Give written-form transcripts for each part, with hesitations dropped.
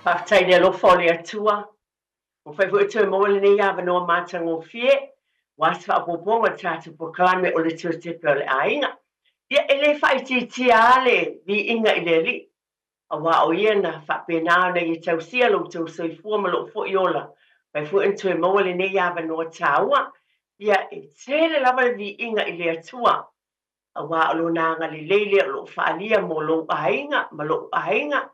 Faafetai i le alofa o le Atua, ua mafai foi ona toe maua lenei avanoa matagofie aua se faaopoopoga o le tatou polokalame o le Tuatepe o le Aiga. Ia, e le faaitiitia lava le viiga i le Alii, aua o Ia na faapena ona Ia tausia lo outou soifua ma lou foi ola, mafai foi ona toe maua lenei avanoa taua. Ia, e tele lava le viiga i le Atua, aua o Lona agalelei lea o lo o faaalia mo lou aiga ma lou aiga,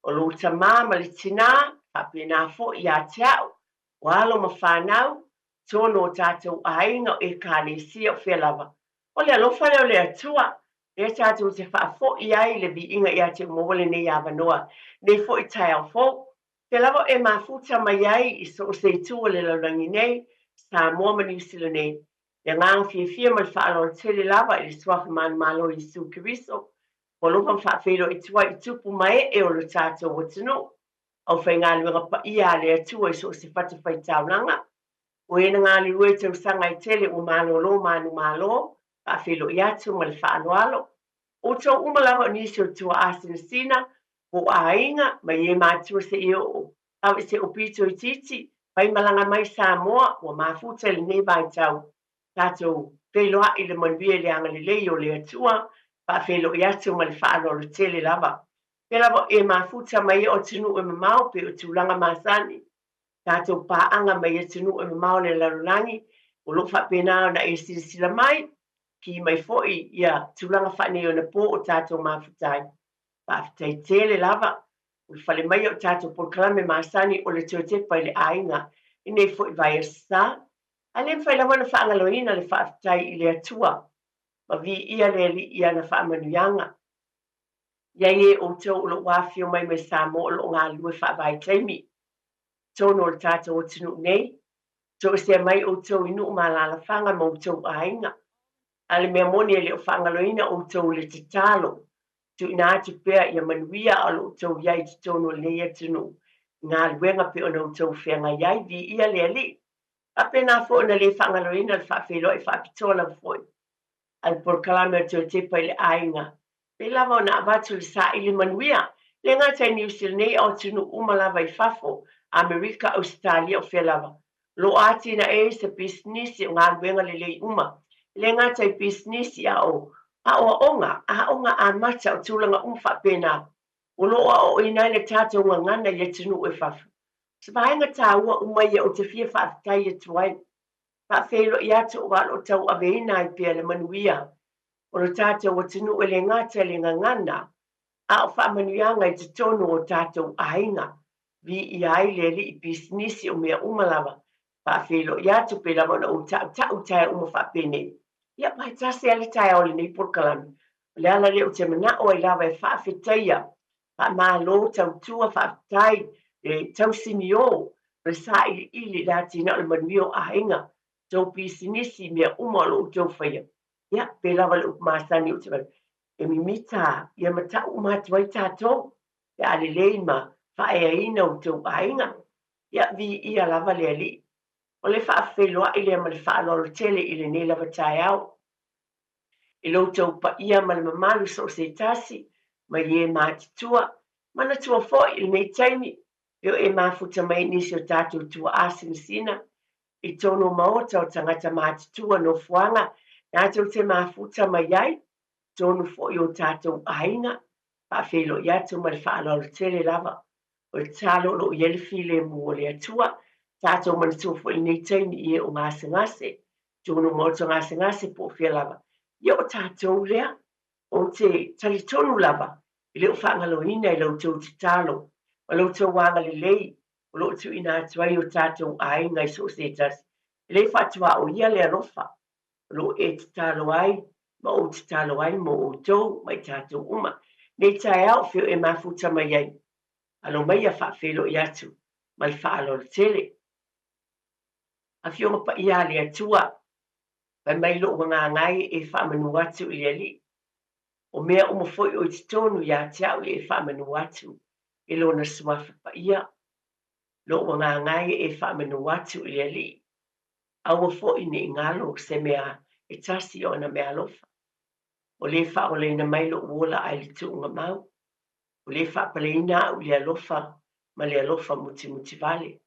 o lou tama ma le tina, faapena foi ia te au, o alo ma fanau, tonu o tatou aiga, o Ekalesia, o fea lava. O le alofa lea o le Atua, lea tatou te faafoi ai le viiga ia te maua lenei avanoa, nei foi taeao fou. Fea lava o e mafuta mai ai i so o se itu o le lalolagi nei, Samoa ma Niu Sila nei, Le agaga fiafia ma le faaaloalo tele lava i le Suafa Manumalo o Iesu Keriso, ua alofa ma faafeiloai atu ai i tupu ma ee o lo tatou atunuu, aufaigaluega paia a le Atua i so o se fatafaitaulaga. O e na galulue i tausaga e tele ua malolo manumalo, faafeiloai atu ma le faaaloalo. Outou uma lava o nisi o tuaa sinasina, po o aiga, mai e matua seia oo Au i se pito itiiti, fai malaga mai Samoa, ua mafuta i lenei vaitau. Tatou feiloai i le manuia i le agalelei o le Atua, faafeiloai atu ma le faaaloalo tele lava. Pea lava o e mafuta mai o atunuu e mamao pei o tulaga masani, tatou paaga mai atunuu e mamao o le lalolagi, o lo o faapena ona e silasila mai, ki mai foi ia tulaga faaneionapo o tatou mafuta ai. Faafetai tele lava. Ulufale mai o tatou polokalame masani o le toe tepa i le aiga i nei foi vaiaso sa. Ae le mafai lava ona faagaloina le faafetai i le Atua ma viia le Alii i ana faamanuiaga. I ai e outou o lo o afifio mai mai Samoa o lo o galulue faavaitaimi i totonu o le tatou atunuu nei, toesea mai outou i nuu ma alaalafaga ma outou aiga. A o le mea moni e le o faagaloina outou i le tatalo tuuina atu pea ia manuia a o lo outou i ai i totonu o lenei atunuu i galuega pei ona outou feagai ai. Viia le Alii. Faapena foi ona le faagaloina le faafeiloai faapitoa lava foi a le polokalame o Toetepa i le Aiga, pei lava ona avatu le saili manuia, e le gata i Niu Sila nei a o atunuu uma lava i fafo, Amerika, Ausetalia, o fea lava. O lo o atinae ai se pisinisi o galuega lelei uma, e le gata i pisinisi a o aoaoga, aoga amata, o tulaga uma faapena. O lo o aoaoina ai le tatou gagana i atunuu e fafo. O se vaega taua uma ia ou te fia faafetai atu ai. Faafeiloai atu aua o lo o tauaveina ai pea le manuia o lo tatou atunuu e le gata i le gagana a o faamanuiaga i totonu o tatou aiga. Viia ai le Alii pisinisi o mea uma lava. Faafeiloai atu pei lava ona ou tautau i taeao uma faapenei. Ia, vaetasi lava le taeao o lenei polokalame. O le ala lea ou te manao ai lava e faafetaia, faamalo, tautua, faafetai, le tausinio, o le sailiili i le atinae o le manuia o aiga, tou pisinisi, mea uma o lo o outou faia. Ia, pei lava le upu masani ou te fai atu, e mimita ia matau uma atu ai tatou pe a lelei ma faaeaina outou aiga. Ia, viia lava le Alii. O le faafeiloai lea ma le faaaloalo tele i lenei lava taeao i lo outou paia ma le mamalu so o se tasi mai e matutua. Manatua foi i lenei taimi e o e mafuta mai nisi o tatou tuaa sinasina i tonu o maota o tagata matutua nofoaga tatou te mafuta mai ai tonu foi o tatou aiga. Faafeiloai atu ma le faaaloalo tele lava. O le tatalo o lo o i ai le filemu o le Atua. Tatou manatua foi i lenei taimi i e o gasegase, tonu maota gasegase po o fea lava. Ia o tatou lea, ou te talitonu lava e le o faagaloina i la outou tatalo ma la outou agalelei o lo o tuuina atu ai o tatou aiga i so o se tasi. E le faatuaoia le alofa o lo o e tatalo ai ma ou tatalo ai mo outou ma i tatou uma. Nei taeao feo e mafuta mai ai, alo mai ia faafeiloai atu ma le faaaloalo tele. Afioga paia a le Atua, fai mai lou agaga ai e faamanu atu i le Alii. O mea uma foi o i totonu ia te au ia e faamanu atu i Lona Suafa Paia. Lou agaga ai e faamanu atu i le Alii. Aua foi ne i galo se mea e tasi o ana meaalofa. O lē faaolaina mai lou ola ae le tuuga mau. O lē faapaleina au i le alofa ma le alofa mutimutivale.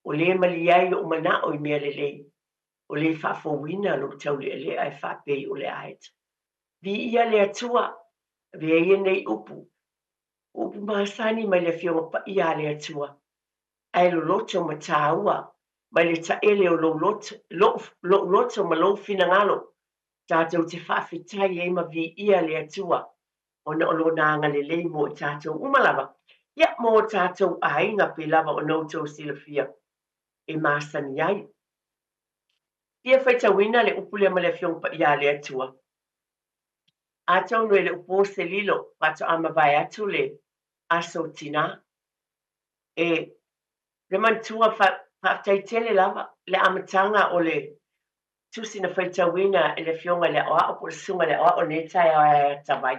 O lē malie ai o'u mana'o i mea lelei, o lē faafouina lou taule'ale'a e faapei o le aeta. Viia le Atua, avea ia nei upu, o upu masani mai le Afioga Paia a le Atua, ae loloto ma tāua mai le taele o lou loto, lo'u loto ma lou finagalo, tatou te faafetai ai ma viia le Atua ona o Lona agalelei mo i tatou uma lava, ia, mo o tatou aiga pei lava ona outou silafia e masani ai. Fia faitauina le upu lea ma le Afioga Paia a le Atua. Atonu e le o po se lilo faatoa mavae atu le aso tinā. E le manatua faafetai tele lava le amataga o le tusi na faitauina e le Afioga i le Aoao po o le Susuga i le Aoao i lenei taeao e Atavai.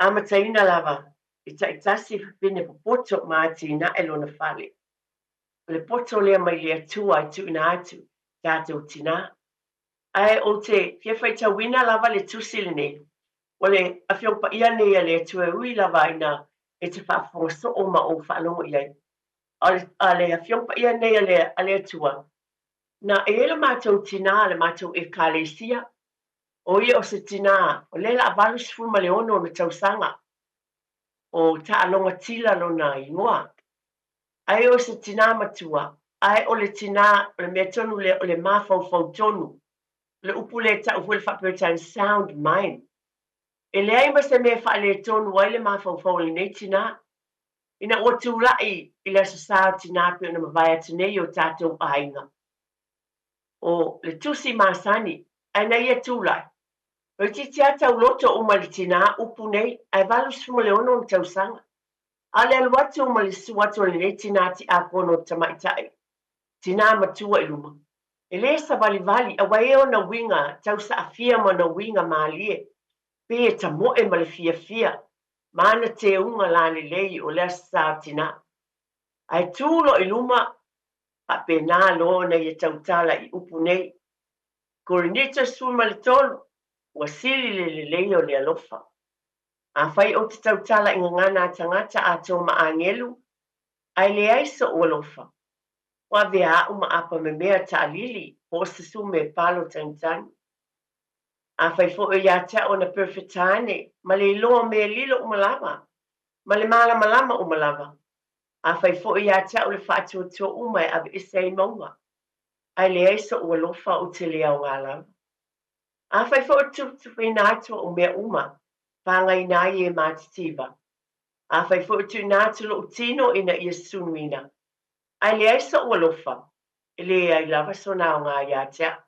Amataina lava e taitasi fafine popoto ma atinae lona fale. O le poto lea mai le Atua e tuuina atu tatou tinā. Ae ou te fia faitauina lava le tusi lenei. O le Afioga Paia nei a le Atua e ui lava ina e te faafofoga soo ma ou faalogo i ai. A o le Afioga Paia nei a le Atua, na e i ai lo matou tinā, le matou Ekalesia, o ia o se tinā, o lea la 86 ona tausaga, o Taaloga Tila lona igoa. Ae o se tinā matua, ae o le tinā, o le mea tonu lea, o le mafaufau tonu. O le upu lea e tau foi le faa-Peretane, sound mind. E leai ma se mea e faaletonu ai le mafaufau o lenei tinā. Ina ua tulai i le Aso Sa o Tinā pei ona mavae atu nei i o tātou aiga, o le tusi masani, ae na ia tulai, toeitiiti lava tauloto uma i le tinā upu nei, ae 86 ona tausaga. A o le alu atu ma le susu atu o lenei tinā tiakono tamaitai, tinā matua i luma, e lē savalivali, aua e ona uiga tausaafia ma ona uiga malie, pei e tamoe ma le fiafia ma ana teuga lalelei o le Aso Sa o Tinā. Ae tu loa i luma, faapena loa ona ia tautala i upu nei, Korinito 13, Ua sili le lelei o le alofa. Afai ou te tautala i gagana a tagata atoa ma agelu, ae leai soʻu alofa, ua avea aʻu ma apamemea taalili po o se sume palo tagitagi. Afai foi o ia te aʻu ana Perfetane ma le iloa o mea lilo uma lava, ma le malamalama uma lava, afai foi ia te aʻu le faatuatua uma e aveese ai mauga, ae leai soʻu alofa ou te le aoga lava. Afai foi o tufatufaina atu aʻu mea uma, pāgaina ai e matitiva. Afai foi o tuuina atu loʻu tino ina ia sunuina, ae leai soʻu alofa, e leai lava sona aoga iā te aʻu.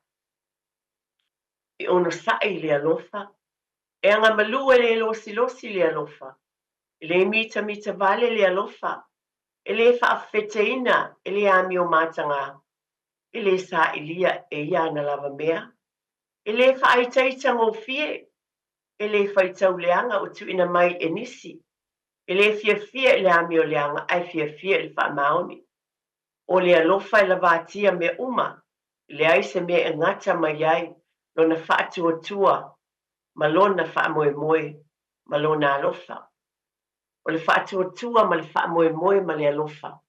E onosai le alofa, e agamalu e le losilosi le alofa, e le mitamita vale le alofa, e le faafefeteina, e le amio matagā, e le sailia e ia ana lava mea, e le faaitaita gofie, e le faitau leaga ua tuuina mai e nisi, e le fiafia i le amio leaga ae fiafia i le faamaoni. O le alofa e lavatia mea uma, e leai se mea e gata mai ai lona faatuatua ma lona faamoemoe ma lona alofa. O le faatuatua ma le faamoemoe ma le alofa,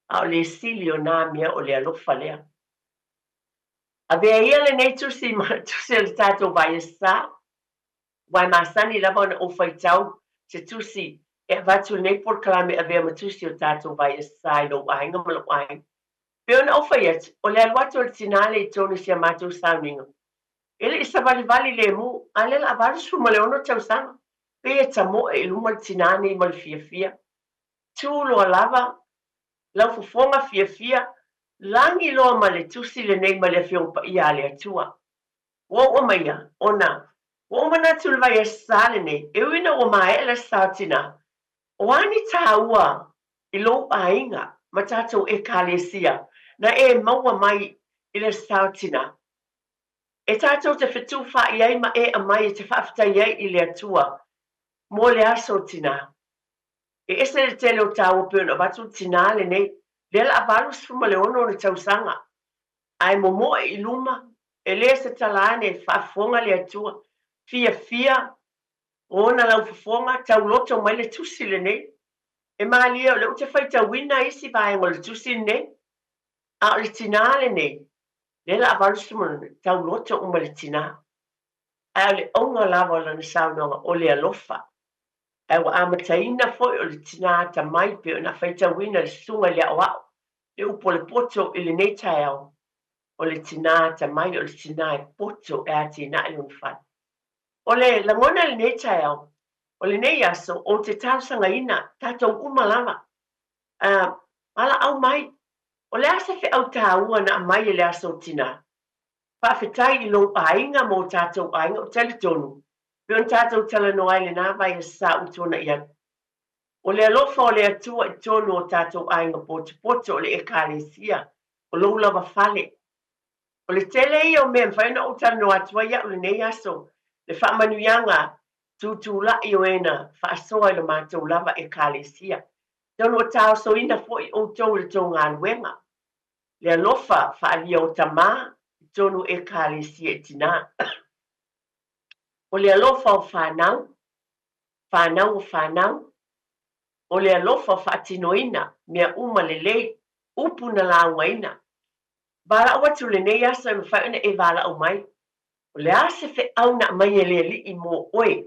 a o le sili o nā mea o le alofa lea. Avea ia lenei tusi ma le tusi a le tatou Vaeasa, aua e masani lava ona ou faitau se tusi e avatu i lenei polokalame e avea ma tusi o tatou Vaeasa i lou aiga ma lou aiga. Pei ona ou fai atu, o le alu atu o le tinā lea i totonu i si a matou sauniga, e le i savalivali lemu, a o lea la a 86 tausaga, pei e tamoe i luma le tinā nei ma le fiafia. Tu loa lava lau fofoga fiafia, lagi loa ma le tusi lenei mai le Afioga Paia a le Atua. Ua ou aumaia, ona ua ou manatu i le vaiaso sa lenei, e ui ina ua maea le aso sa o tinā, o a ni tāua i lou aiga ma tatou Ekalesia na e maua mai i le aso sa o tinā? E tatou te fetufaai ai ma e aumai e te faafetai ai i le Atua mo le aso o tinā. E ese le tele o tāua pei ona avatu le tinā lenei, lea la a 86 ona tausaga, ae momoe i luma, e le se tala ane e faafofoga le Atua, fiafia o ona laufofoga, tauloto mai le tusi lenei. E malie o lea ou te faitauina isi vaega o le tusi lenei, a o le tinā lenei, lea la a 80 tauloto uma le tinā. Ae o le auga lava o lana saunoaga, o le alofa. Ae ua amataina foi o le tinā atamai pei ona faitauina le susuga i le aoao, le upu o le poto i lenei taeao, o le tinā atamai, o le tinā e poto e atinae lona fale. O le lagona i lenei taeao, o lenei aso, ou te talosagaina tatou uma lava, valaau mai, o le a se feau taua na aumai e le aso o tinā? Faafetai i lou aiga ma o tatou aiga, ou te talitonu, pei ona tatou talanoa ai i lena vaiaso sa ou tuanai atu. O le alofa o le Atua i totonu o tatou aiga potopoto, o le Ekalesia, o lou lava fale. O le tele ia o mea e mafai ona ou talanoa atu ai iaʻu lenei aso, le faamanuiaga tutulai o e na faasoa i lo matou lava Ekalesia. Atonu ua taosoina foi outou i le tou galuega, le alofa faaalia o tamā i totonu o Ekalesia i tinā. O le alofa o fanau, fanau o fanau, o le alofa faatinoina mea uma lelei, upu na laugaina. Valaau atu lenei aso e mafai ona e valaau mai. O le a se feau na aumai e le Alii mo oe?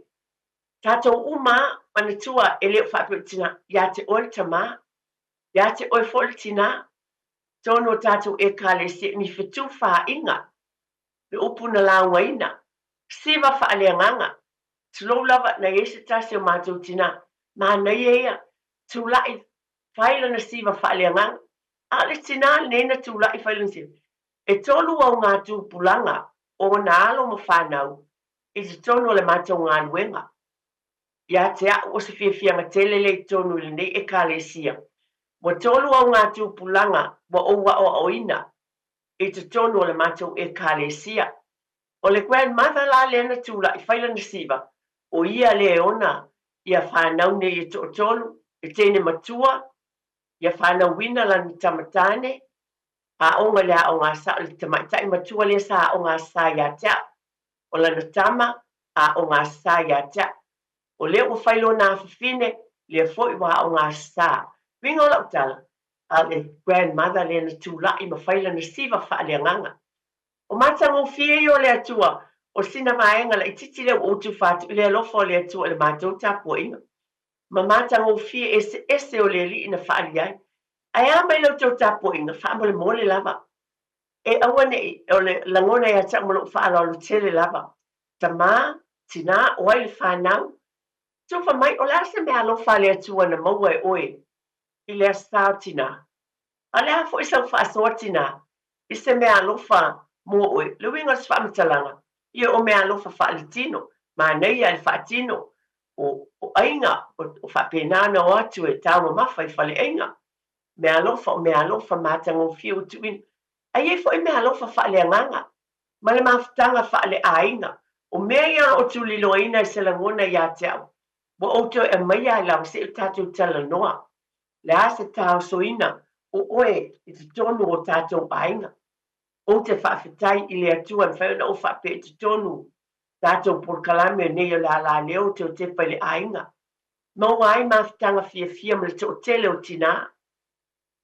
Tatou uma a, manatua e le o faapea o le tinā, ia te oe le tamā, ia te oe foi le tinā, tonu o tatou Ekalesia ni fetufaaiga, le upu na laugaina, siva faaleagaga, tulou lava na i ai se tasi o matou tinā, manaia ia, tulai, fai lana siva faaleagaga, A o le tinā lenei na tulai fai lana siva, e tolu augatupulaga o ona alo ma fanau i totonu o le matou galuega. Ia te a'u o se fiafiaga tele lea i totonu i lenei Ekalesia, ua tolu augatupulaga ua ou aoaoina i totonu o le matou Ekalesia. O le grandmother la lea na tulai fai lana siva, o ia lea e ona ia fanau nei e toatolu, le teine matua, ia fanauina lana tama tāne, aoga i le aoga a Sa, o le tamaitai matua lea sa aoga a Sa ia te au. O lana tama, aoga a Sa ia te au. O lea ua fai lona afafine, lea foi ua aoga a Sa. Uiga o lau tala, a o le grandmother lea na tulai ma fai lana siva faaleagaga. O matagofie ia o le Atua, o sina vaega laitiiti lea ua ou tufa atu i le alofa o le Atua i le matou tapuaiga. Ma matagofie eseese o le Alii na faaali ai. Ae a mai la outou tapuaiga, faamolemole lava. E aua ne i, o le lagona ia te au ma lou faaaloalo tele lava. Tamā, tinā, o ai le fanau? Tufa mai, o le a se mea alofa a le Atua na maua e oe i le Aso Sa o Tinā? A o le a foi sau faasoa tinā i se mea alofa mo oe? Le uiga o se faamatalaga, ia o mea alofa faaletino, manaia i le faatino, o aiga, o faapena ona o atu e taumamafa i faleaiga. Mea alofa, o mea alofa matagofie ua tuuina. Ae i ai foi mea alofa faaleagaga ma le mafutaga faaleaiga. O mea ia o lo o tuliloaina e se lagona ia te au, ua ou toe aumaia ai lava se i o tatou talanoa. Le a se taosoina o oe i totonu o tatou aiga? Ou te faafetai i le Atua e mafai ona ou faapea i totonu tatou polokalame nei o le alaleo o Teotepa i le aiga. Maua ai mafutaga fiafia ma le toatele o tinā.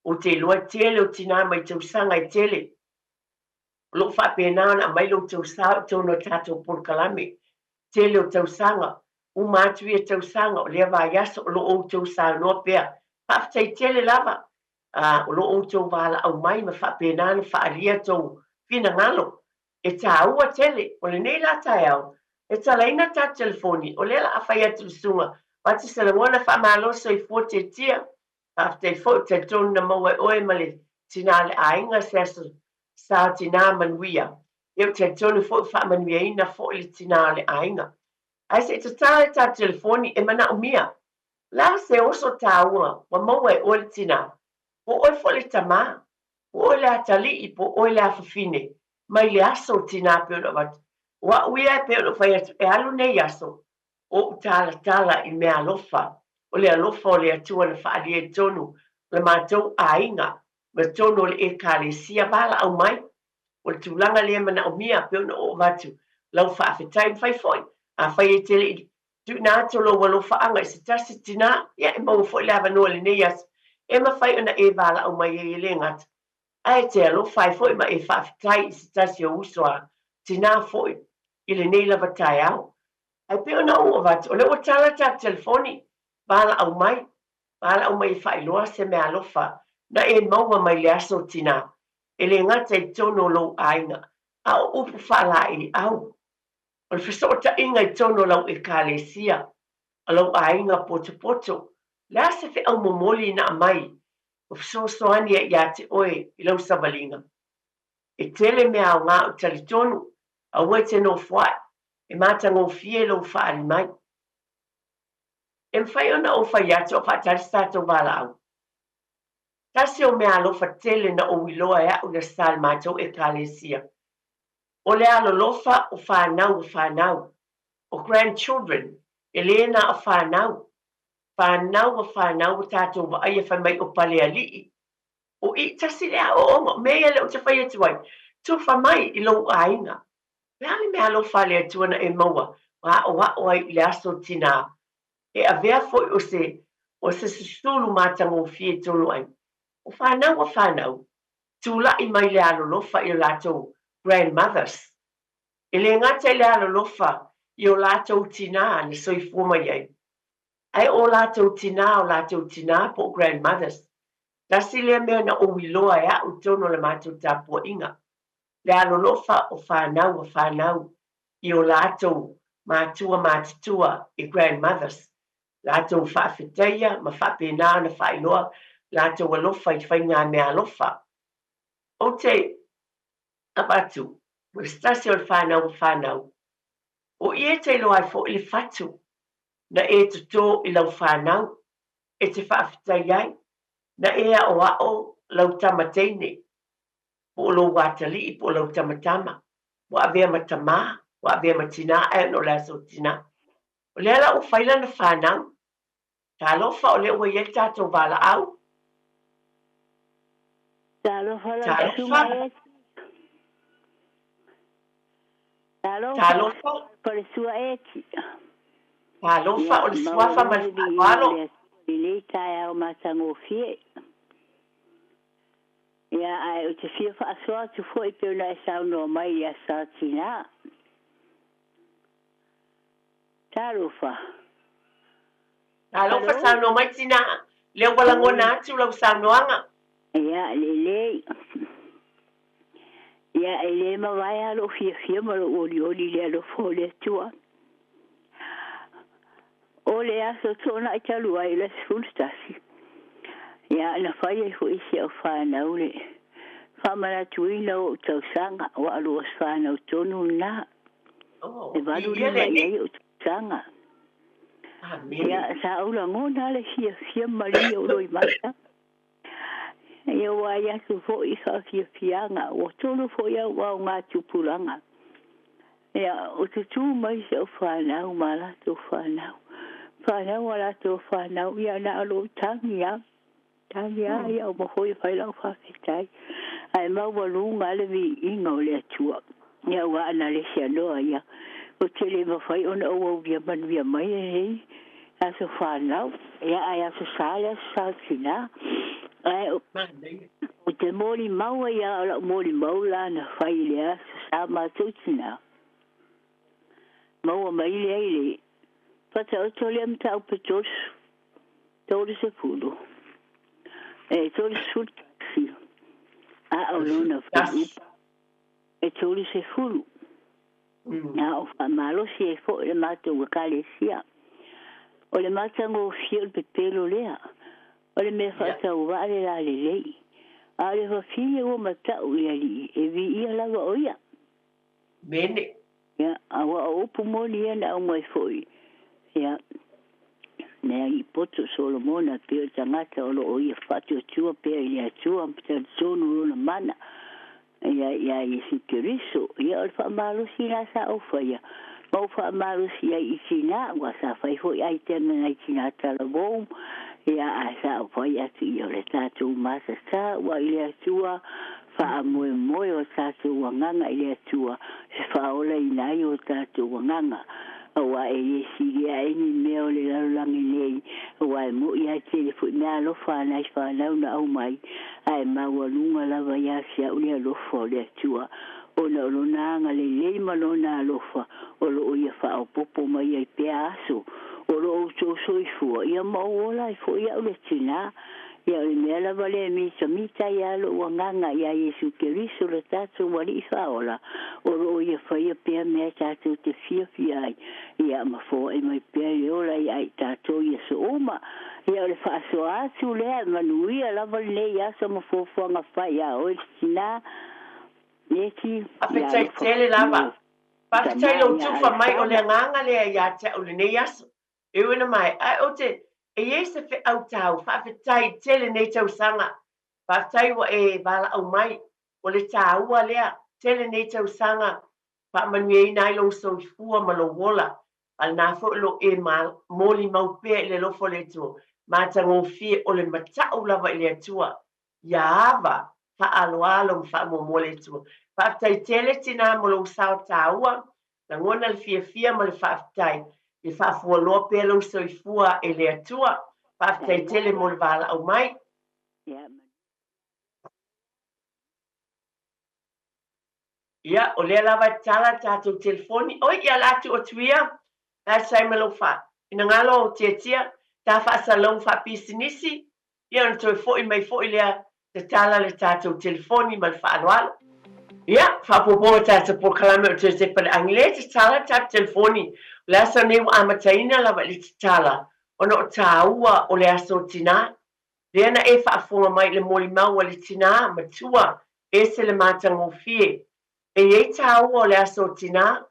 Ou te iloa e tele o tinā mai tausaga e tele. O lo o faapena ona aumai lo outou sao i totonu o tatou polokalame. Tele o tausaga, uma atu ia tausaga, o lea vaiaso o lo o outou saunoa pea. Faafetai tele lava, o lo o outou valaau mai ma faapena ona faaalia tou finagalo. E taua tele. O lenei la taeao, e talaina le tatou telefoni, o lea la a fai atu i le susuga Vati se lagona faamalo soifua tiatia. Faafetai foi, ou te talitonu na maua e oe ma le tina o le aiga se aso sa o tinā manuia. Ia ou te talitonu foi ua faamanuiaina foi le tina o le aiga. Ae se i tatala le tatou telefoni e manaomia. O le a se oso taua ua maua e oe le tina? Po o oe foi le tamā? Po o oe le atalii? Po o oe le afafine? Mai le aso o tinā pei ona avatu. O au ia e pei ona ou fai atu, e alu nei aso, o ou talatala i mea alofa, o le alofa o le Atua na faaalia i totonu o le matou aiga ma totonu o le Ekalesia, valaau mai. O le tulaga lea e manaomia, pei ona ou avatu lau faafetai. Mafai foi, afai e te le i Tuuina atu lou alofaaga i se tasi tinā, ia e maua foi le avanoa i lenei aso e mafai ona e valaau mai ai e le gata, ae e te alofa ai foi ma e faafetai i se tasi o uso a tinā foi i lenei lava taeao. Ae pei ona ou avatu, o lea ua tala le tatou telefoni, valaau mai, valaau mai e faailoa se meaalofa na e maua mai le aso tinā, e le gata i totonu o lou aiga, a o upu faalaeiau. O le fesootaiga i totonu o lau Ekalesia, o lou aiga potopoto, le a se feau momoli na aumai ua fesoasoani ai ia te oe i lau savaliga? E tele mea aoga ou talitonu, aua e te nofoa'i, e matagofie lou faaali mai. E mafai ona ou fai atu a o faatali se tatou valaau. Tasi o mea alofa tele na ou iloa e a'u i le Aso Sa i le matou Ekalesia, O le alolofa o fanau o fanau, o grandchildren, e le na o fanau, fanau o fanau ua tatou vaaia fai mai o Palealii, o i tasi le aoaoga, o mea ia lea ou te fai atu ai, tufa mai i lou aiga. O le a le mea alofa a le Atua na e maua ma aoao ai i le aso tinā, e avea foi o se o se susulu matagofie i tonu ai. O fanau o fanau, tulai mai le alolofa i o latou grandmothers. E le gata i le alolofa i o latou tinā na soifua mai ai, ae o latou tinā o latou tinā po o grandmothers. Tasi lea mea na ou iloa e a'u i totonu o le matou tapuaiga, le alolofa o fanau a fanau i o latou matua matutua i grandmothers, latou faafetaia ma faapena ona faailoa latou alofa i faigameaalofa. Ou te avatu mo se tasi o le fanau a fanau, o i e te iloa ai foi le fatu na e totō i lau fanau e te faafetai ai, na e aʻoaʻo lau tama teine, po o lou atalii po o lau tamatama, ua avea ma tamā, ua avea ma tinā ae ona o le aso tinā. O lea la ua fai lana fanau. Talofa o lea ua i ai le tatou valaau. Talofa lau susuga e. Talofa. Talofa. O le sua eti. Talofa o le suafa ma le faaaloalo. Lenei taeao matagofie. Ia, ae ou te fia faasoa atu foi pei ona e saunoa mai i Aso Sa Tinā. Talofa. Talofa, saunoa mai Tinā. Lea ua lagona atu lau saunoaga. Ia, lelei. Ia, e le mavae lava lou fiafia ma lou olioli i le alofa o le Atua. O le aso toonai talu ai, le aso 11, ia, na fai ai foi si au fanau le faamanatuina o ou tausaga, aua o lou aso fanau tonu lena. E 85 i ai ou tausaga. Ia, sa ou lagona le fiafia malie o loimata. Ia ua ai atu foi i faafiafiaga, ua tolu foi au aoga tupulaga. Ia, ou te tu mai si au fanau ma latou fanau, fanau a latou fanau, ia na o lou tagi lava, tagi lava, ia uma foi e fai lau faafetai. Ae maualuga le viiga o le Atua. Ia aua ana le seanoa ia, ou te le mafai ona ou aulia manuia mai lenei aso fanau, ia ae aso sa le aso sa o tinā. Ae ou te molimau ai lava, o lau molimau la na fai i le aso sa matou tinā, maua mai lea i le Faataoto lea mataupu e 30, e 31, a o lona fuaiupu e 30. Na o faamalosi ai foi le matou Ekalesia. O le matagofie o le pepelo lea, o le mea faatauvaa le lalelei, a o le fafine ua mata'u i le Alii, e viia lava o ia. Mene. Ia, aua o upu moni ia na aumai foi, ia, nai alii poto o Solomona, pei o le tagata o lo o ia faatuatua pea i le Atua ma talitonu lona mana, ia, iā Iesu Keriso. Ia, o le faamalosi lena sa ou faia, ma ou faamalosi ai i tinā, aua sa fai foi aitema nai tinā talavou, ia, ae sa ou fai atu, ia, o le tatou matatā ua i le Atua, faamoemoe o tatou agaga i le Atua e faaolaina ai o tatou agaga. Auā e lē sili aʻe ni mea o le lalolagi nei, auā e moʻi lava e tele foi meaalofa a nai fanau na aumai, ae maualuga lava ia te a'u le alofa o le Atua, ona o Lona agalelei ma Lona alofa o loo Ia faaopoopo mai ai pea aso o lo outou soifua, ia ma ou ola ai foi au le tinā. Ia o le mea lava lea e mitamita ai lava lou agaga iā Iesu Keriso lo tatou Alii Faaola, o loo Ia faia pea mea tatou te fiafia ai, ia ma foai mai pea le ola ia i tatou i aso uma. Ia o le faasoa atu lea, e manuia lava lenei aso ma fuafuaga fai iā oe le tinā, Eti, ia Faafetai alofa tele lava. mo Faafetai tamā lou ia tufa mai o le Alesana. agaga lea ia te au lenei aso. E ui ina mae, ae ou te, e i ai se feau tau, faafetai tele nei tausaga. Faafetai ua e valaau mai, o le taua lea, tele nei tausaga, faamanuiaina ai lou soifua ma lou ola. A lena foi o lo o e molimau pea i le alofa o le Atua, matagofie o le matau lava i le Atua. Ia ava, faaaloalo ma faamuamua le Atua. Faafetai tele tinā mo lou sao taua, lagona le fiafia ma le faafetai, ia faafualoa pea lou soifua e le Atua. Faafetai tele mo le valaau mai. Ia Ia, o lea lava e tatala le tatou telefoni. Oi, ia la atu atu ia, la sai ma lou finagalo tiatia, ta faasalalauga faapisinisi, ia ona toe foi mai foi lea tatala le tatou telefoni ma le faaaloalo. Ia, faaopoopo tatou polokalame o Josepa le Agi lea e tatala le tatou telefoni. O le aso nei ua amataina lava i le tatala ona o taua o le aso tinā. Lea na e faafofoga mai i le molimau a le tinā matua ese le matagofie. E i ai taua o le aso tinā,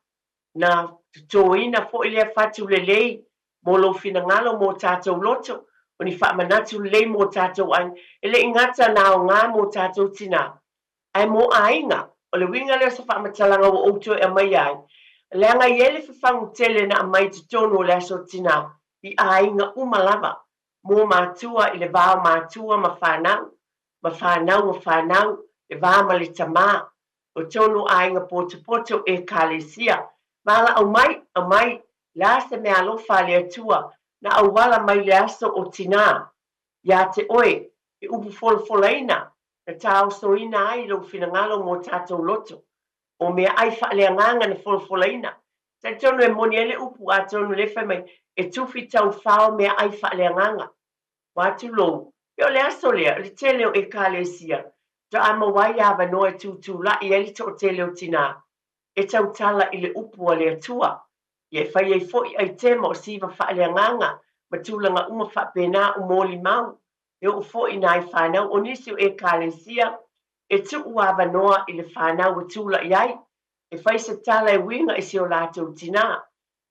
na totoina foi lea fatu lelei mo lou finagalo mo tatou loto, o ni faamanatu lelei mo tatou aiga. E le i gata na aoga mo tatou tinā, ae mo aiga. O le uiga lea o se faamatalaga ua ou toe aumaia ai, leaga e i ai le fafagu tele na aumai i totonu o le aso tinā i aiga uma lava, mo matua i le va o matua ma fanau, ma fanau ma fanau, le va ma le tamā, o tonu aiga potopoto Ekalesia. Valaau mai, aumai, le a se meaalofa a le Atua na auala mai le aso o tinā iā te oe, e upu folafolaina, na taosoina ai lou finagalo mo tatou loto, o meaai faaleagaga na folafolaina. Talitonu e moni ai le upu, atonu lea fai mai, e tufi taufao meaai faaleagaga. Ua tulou, pei o le aso lea, o le tele o Ekalesia, faatoa maua ai avanoa e tutulai ai le toatele o tinā e tautala i le upu a le Atua. Ia e fai ai foi aitema o siva faaleagaga ma tulaga uma faapena o molimau e oo foi i nai fanau. O nisi o Ekalesia e tuu avanoa i le fanau e tulai ai e fai se tala e uiga i si o latou tinā.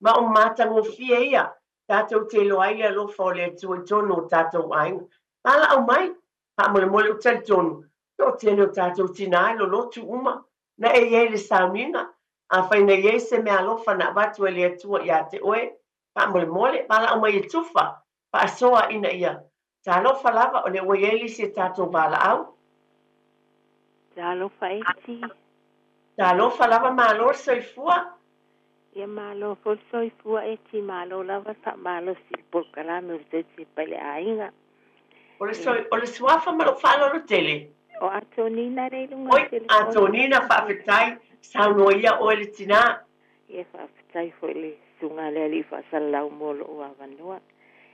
Ma o matagofie ia, tatou te iloa ai le alofa o le Atua i totonu o tatou aiga. Valaau mai, faamolemole, ou te talitonu, toatele o tatou tinā e lolotu uma na e i ai le sauniga. Afai na i ai se meaalofa na avatu e le Atua ia te oe, faamolemole, valaau mai e tufa, faasoa ina ia talofa lava, o lea ua i ai le isi a tatou valaau. Talofa Eti. Talofa lava, malo le soifua. Ia malo foi le soifua Eti, malo lava le faamalosi i le polokalame o le Tausipai le Aiga. O le soi, o le suafa ma lou faaaloalo tele. O Atonina lea i luga o Oi, le telefoni. Atonina, faafetai, saunoa ia oe le tinā. Ia faafetai foi i le susuga a le Alii Faasalalau mo lou avanoa.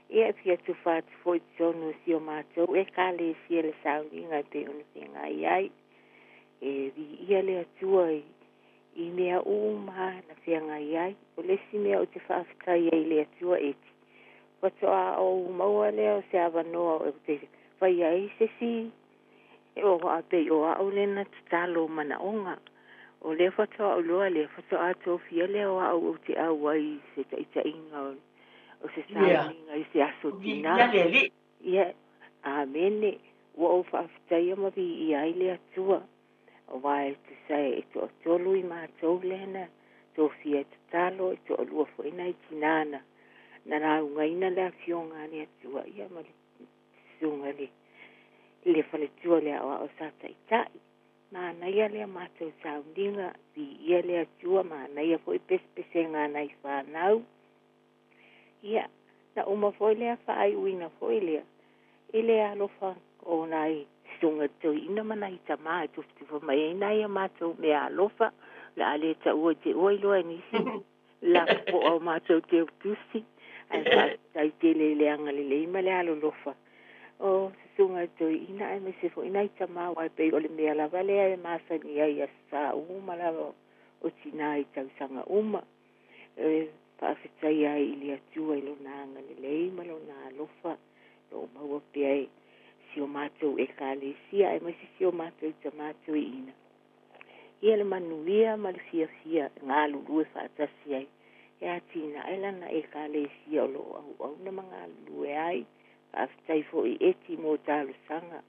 Ia e fia tufa atu foi i totonu o si o matou Ekalesia le sauniga e pei ona feagai ai. E viia le Atua i i mea uma na feagai ai. O le isi mea ou te faafetai ai i le Atua Eti, faatoa ou maua lea o se avanoa ou te faia ai se isi o a pei o au lea na tatalo manaoga. O lea faatoa ou iloa lea, faatoa tofia lea o au ou te auai i se taitaiga o se Ia, sauniga i se aso viia tinā. le Alii. Ia, amene. Ua ou faafetaia ma viia ai le Atua, aua e tusa e toatolu i matou lea na tofia e tatalo, e toalua foi nai tinā na na laugaina le afioga a le Atua, ia ma le susuga i le faletua o le aoao sa taitai. Manaia lea matou sauniga, viia le Atua, manaia foi pesepesega a nai fanau. Ia, na uma foi lea faaiuina foi lea i le alofa o nai susuga toeaina ma nai tamā e tufatufa mai ai nai a matou meaalofa, o le a le taua i te ua iloa e nisi lapopoa o matou teutusi, ae faafetai tele i le agalelei ma le alolofa o susuga toeaina aemaise foi nai tamā, aua e pei o le mea lava lea e masani ai i aso sa uma lava o tinā i tausaga uma. E faafetaia ai i le Atua i lona agalelei ma lona alofa o lo o maua pea e si o matou Ekalesia aemaise si o matou tamā toeaina ia le manuia ma le fiafia e galulue faatasi ai e atinae lana Ekalesia o lo o auauna ma galulue ai. Faafetai foi Eti mo talosaga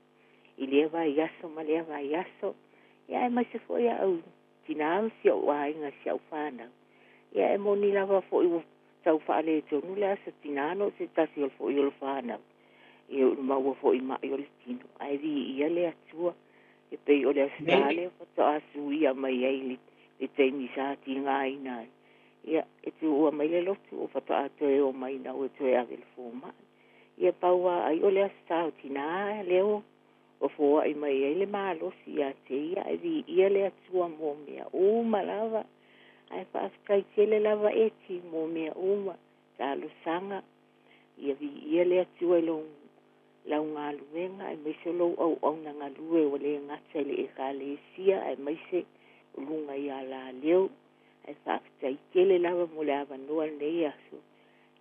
i lea vaiaso ma lea vaiaso, ia aemaise foi au tinā ma si ou aiga, si au fanau. Ia e moni lava foi ua tau faaletonu le aso tinā na o se tasi o foi o le fanau. Ia ua maua foi ma'i o le tino, ae viia le Atua. E pei o le Aso Sa lea faatoa suia mai ai le taimi sa tigaina ai. Ia, e tuua mai le lotu o faatoa toe o mai ina ua toe ave i le fomai. Ia pau lava ai o le Aso Sa o tinā lea ua foai mai ai le malosi ia te ia, ae viia le Atua mo mea uma lava. Ae faafetai tele lava Eti mo mea uma, talosaga. Ia viia le Atua i lou lau galuega aemaise o lou auauna galue ua le gata i le Ekalesia aemaise o luga i alaleo. Ae faafetai tele lava mo le avanoa i lenei aso.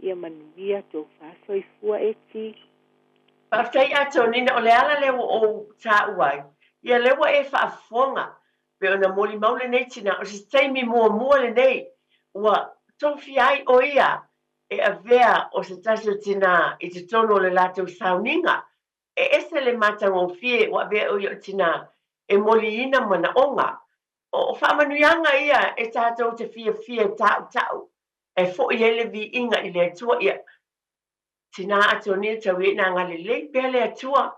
Ia manuia tou faasoifua Eti. Faafetai Antonina, o le ala lea ua ou taua ai, ia lea ua e faafofoga pei ona molimau lenei tina, o se taimi muamua lenei ua tofia ai o ia e avea o se tasi o tina i totonu o le latou sauniga. E ese le matagofie ua avea o ia o tina e moliina manaoga. O faamanuiaga ia e tatou te fiafia e tautau e foi ai le viiga i le Atua. Ia, tina Antonina, tau ia ina agalelei pea le Atua,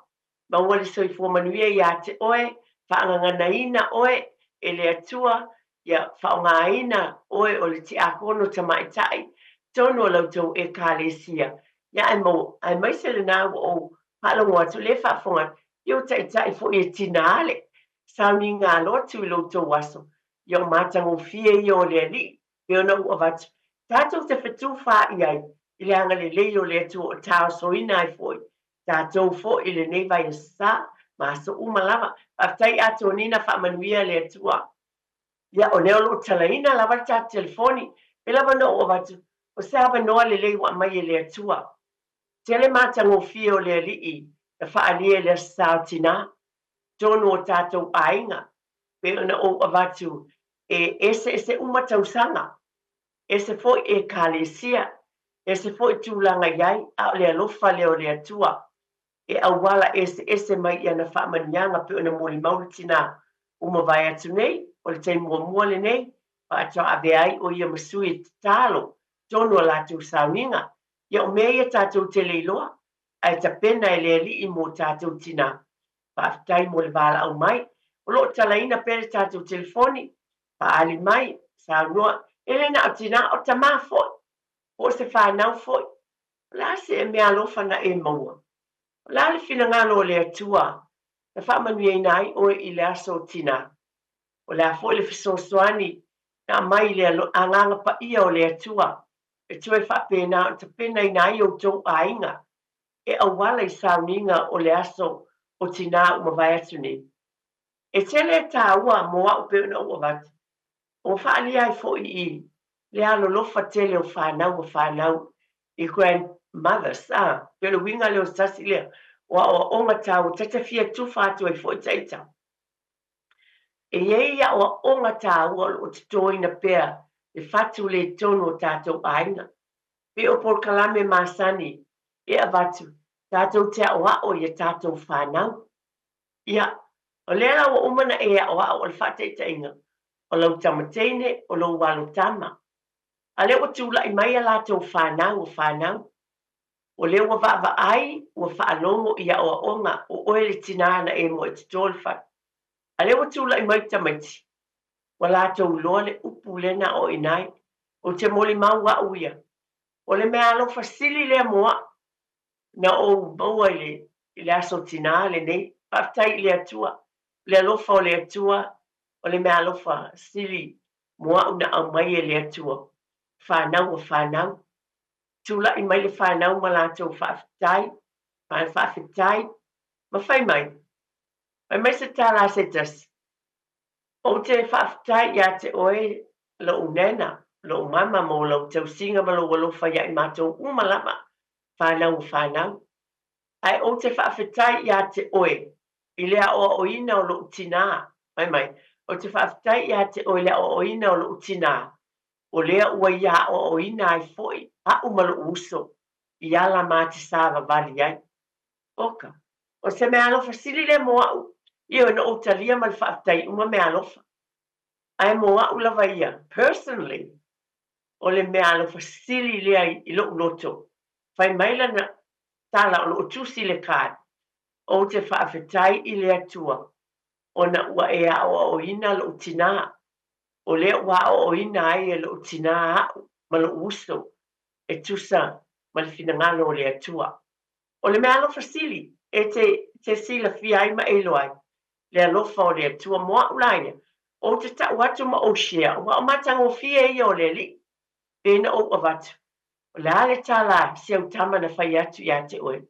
maua le soifua manuia ia te oe, faagaganaina oe e le Atua, ia faaaogaina oe o le tiakono tamaitai totonu o la outou Ekalesia. Ia ae maua, aemaise lena ua ou faalogo atu lea e faafofoga atu, ia ua taitai foi e tina le sauniga alotu i lo outou aso. Ia o matagofie ia o le Alii, pei ona ou avatu, tatou te fetufaai ai i le agalelei o le Atua o taosoina ai foi tatou foi i lenei vaiaso sa ma aso uma lava. Faafetai Antonina, faamanuia le Atua. Ia, o lea o lo o talaina lava le tatou telefoni, pei lava ona ou avatu, o se avanoa lelei ua aumai e le Atua. Tele matagofie o le Alii na faaalia i le Aso Sa o Tinā, totonu o tatou aiga, pei ona ou avatu e eseese uma tausaga, ese foi Ekalesia, ese foi tulaga i ai, a o le alofa lea o le Atua e auala eseese mai i ana faamanuiaga pei ona molimau le tinā ua mavae atu nei, o le taimi muamua lenei faatoa avea ai o ia ma sui e tatalo totonu o latou sauniga. Ia o mea ia tatou te le iloa, ae tapena e le Alii mo tatou tinā. Faafetai mo le valaau mai. O lo o talaina pea le tatou telefoni, faaali mai, saunoa, e le na o tinā, o tamā foi, po o se fanau foi. O le a se meaalofa na e maua? O le a le finagalo o le Atua na faamanuiaina ai oe i le aso o tinā? O le a foi le fesoasoani na aumai i le agaga paia o le Atua e toe faapena ona tapenaina ai outou aiga e auala i sauniga o le aso o tinā ua mavae atu nei? E tele e tāua mo au pei ona ou avatu, ua faaalia ai foi i le alolofa tele o fanau a fanau i grandmothers, a, pei o le uiga lea o se tasi lea o aoaoga tāua ta te fia tufa atu ai foi taita. E i ai aoaoga tāua o lo o totoina pea le fatu le tonu o tatou aiga. Pei o polokalame masani e avatu tatou te aoao i a tatou fanau. Ia, o lea la ua uma ona e aoao o le faataitaiga, o lau tama teine, o lou alo tama. A lea ua tulai mai a latou fanau o fanau, o lea ua vaavaai, ua faalogo i aoaoga, o oe le tinā na e moe toto le fatu. A lea ua tulai mai tamaiti, ua latou iloa le upu lea na aoaoina ai. Ou te molimau au ia, o le meaalofa sili lea mo au na ou maua i le Aso Tinā lenei. Faafetai i le Atua, o le alofa o le Atua, o le meaalofa sili mo au na aumai e le Atua, fanau a fanau. Tulai mai le fanau ma latou faafetai, faafetai, ma fai mai, fai mai se tala a se tasi, ou te faafetai ia te oe lou nena, lou mama mo lau tausiga ma lou alofa ia i matou uma lava, fanau a fanau. Ae ou te faafetai ia te oe i le aoaoina o lou tinā. Fai mai, ou te faafetai ia te oe i le aoaoina o lou tinā, o lea ua ia aoaoina ai foi au ma lou uso i ala ma te savavali ai. Oka, o se meaalofa sili lea mo au, ioe, na ou talia ma le faafetai uma meaalofa. Ae mo au lava ia, personally, o le meaalofa sili lea i lou loto. Fai mai lana tala o loo tusi le card, ou te faafetai i le Atua ona ua e aoaoina lou tinā, o lea ua aoaoina ai e lou tinā au ma lou uso e tusa ma le finagalo o le Atua. O le meaalofa sili e te silafia ai ma e iloa ai le alofa o le Atua mo au la ia, ou te tau atu ma ou share, aua o matagofie ia o le Alii, pe na ou avatu. O le a le tala a si au tama na fai atu ia te oe?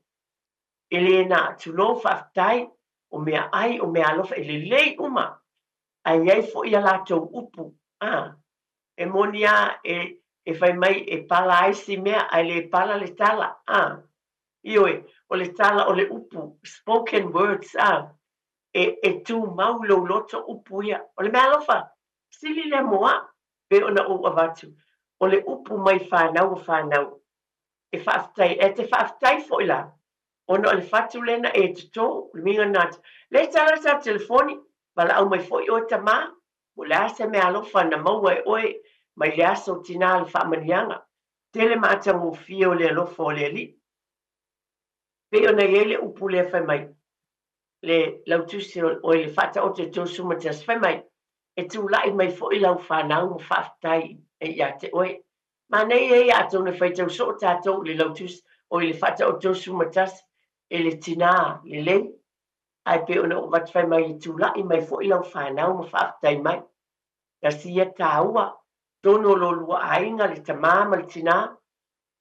E le na, tulou, faafetai, o meaai, o meaalofa, e lelei uma, ae i ai foi a latou upu, a, e moni lava e fai mai e pala ai si mea, ae le pala le tala, a. Ioe, o le tala o le upu, spoken words, a, e tumau i lou loto upu ia. O le meaalofa sili lea mo au, pei ona ou avatu, o le upu mai fanau a fanau. E faafetai, e te faafetai foi la, ona o le fatu lea na e totō, le uiga lena, lea e tala sau telefoni, valaau mai foi oe tamā, po o le a se meaalofa na maua e oe mai le aso tinā le faamanuiaga. Tele matagofie o le alofa o le Alii. Pei ona i ai le upu lea fai mai, le lautusi o le Faataoto e 31, fai mai, e tulai mai foi lau fanau ma faafetai ia te oe. Manaia ia atonu e faitau soo tatou i le lautusi o i le Faataoto 31 e le tinā lelei, ae pei ona ou avatu fai mai e tulai mai foi lau fanau ma faafetai mai. Tasi ia tāua, tonu o lo lua aiga, le tamā ma le tinā,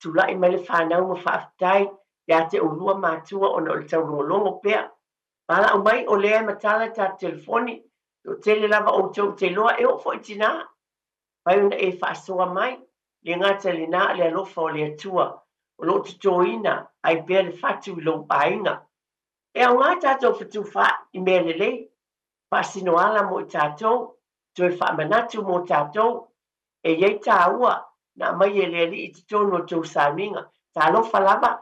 tulai mai le fanau ma faafetai ia te oulua matua ona o le taulogologo pea. Valaau mai o lea e matala tatou telefoni, toatele lava outou te iloa e oo foi i tinā. Fai ona e faasoa mai, le gata i lena le alofa o le Atua o lo o totoina ai pea le fatu i lou aiga. E aoga tatou fetufaai i mea lelei, faasino ala mo i tatou, toe faamanatu mo tatou, e i ai tāua na aumai e le Alii i totonu o tou sauniga. Talofa lava.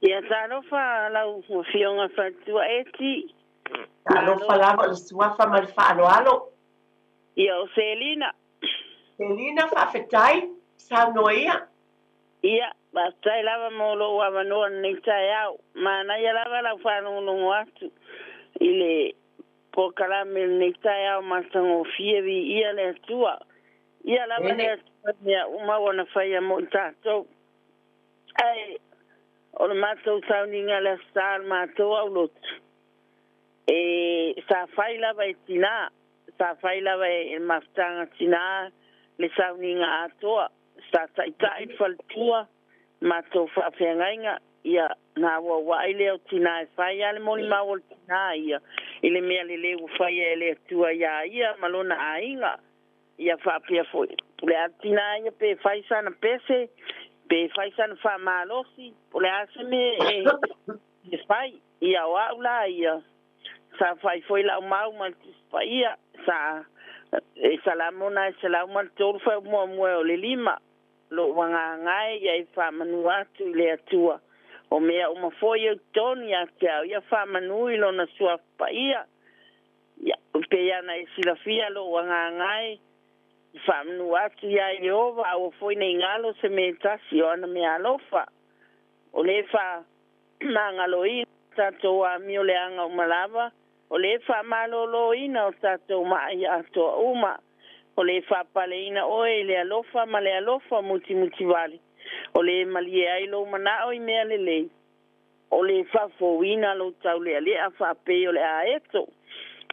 Ia talofa lau Afioga Faletua Eti. Talofa lava o le suafa ma le faaaloalo. Ia o Selina. Selina, faafetai, saunoa ia. Ia, faafetai lava mo lou avanoa lenei taeao. Manaia lava lau faalogologo atu i le polokalame lenei taeao matagofie, viia le Atua. Ia lava le Atua i mea uma ua na faia mo i tatou. Ae o le matou sauniga le Aso Sa o le matou aulotu, e sa fai lava e tinā, sa fai lava e le mafutaga tinā le sauniga atoa, sa taitai le faletua, matou faafeagaiga, ia na auauai lea o tinā e fai lava le molimau o le tinā ia i le mea lelei ua faia e le Atua iā ia ma lona aiga. Ia faapea foi, po o le a le tinā ia pe fai sana pese, pe fai sana faamalosi, po o le a se mea e fai. Ia o au la ia, sa fai foi lau mau ma le Tusi Paia, sa e Salamo na e 103 faaiu muamua o le 5, lou agaga e ia e faamanu atu i le Atua. O mea uma foi e totonu ia te au, ia faamanu i lona suafa paia. Ia, pei ana e silafia lou agaga e faamanu atu iā Ieova, aua foi nei galo se mea e tasi o ana meaalofa. O lē faamagaloina tatou amio leaga uma lava. O le faamalōlōina o tatou maʻi atoa uma. O le faapaleina oe i le alofa ma le alofa mutimutivale. O le malie ai lou manaʻo i mea lelei. O le faafouina lou taulealea faapei o le aeto.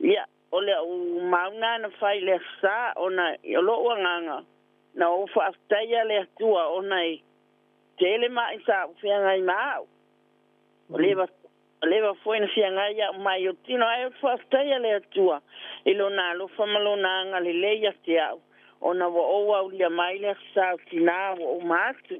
Ia, o le au mauna na fai le sa ona o lo'u agaga na ou faafetaia le Atua ona e tele maʻi sa ou feagai ma a'u. O leva leva foi na feagai a'u mai o tino ae ou faafetaia le Atua i lona alofa ma lona agalelei ia te a'u ona ua ou aulia mai le aso sa o tinā ua uma atu.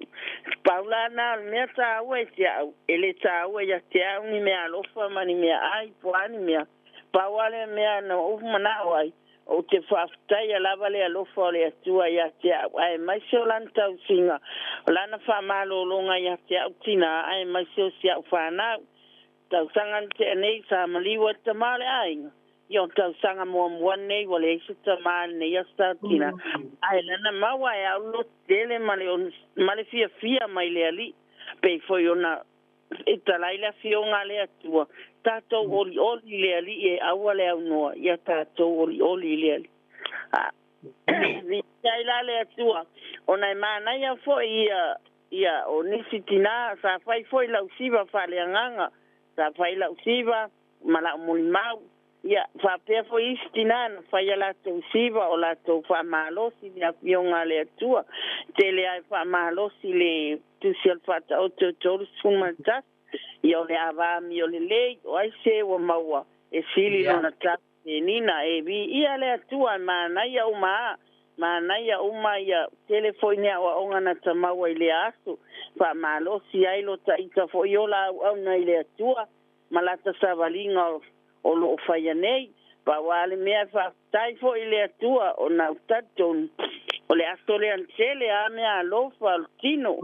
Pau lana o le mea tāua i te a'u, e le tāua ia te a'u ni mea alofa ma ni mea ai po a ni mea. Pau lava le mea na ou mana'o ai, ou te faafetaia lava le alofa o le Atua ia te a'u, aemaise o lana tausiga, o lana faamalōlōga ia te a'u tinā, aemaise o si a'u fanau. Tausaga na tea nei sa maliu ai le tamā o le aiga. Ia o le tausaga muamua lenei ua leai se tamā i lenei aso sa tinā. Ae lana maua e a'u le lototele ma le ma le fiafia mai le Alii, pei foi ona e tala ai le Afioga a le Atua, tatou olioli i le Alii e aua le aunoa, ia tatou olioli i le Alii. A viia ai la le Atua, ona e manaia foi ia ia o nisi tinā sa fai foi lau siva faaleagaga, sa fai lau siva ma la'u molimau. Ia, faapea foi isi tinā na fai a latou siva o latou faamalosi i le Afioga a le Atua. Tele lava e faamalosi le Tusi o le Faataoto e 31, ia o le ava amiolelei, o ai se ua maua e sili lona tau i penina. E viia le Atua, e manaia uma a, manaia uma ia tele foi ni aoaoga na ta maua i lea aso. Faamalosi ai lo ta ita foi ola auauna i le Atua ma lata savaliga o loo faia nei. Pau lava le mea e faafetai foi i le Atua ona ou talitonu o le aso lea na tele a mea alofa o le tino.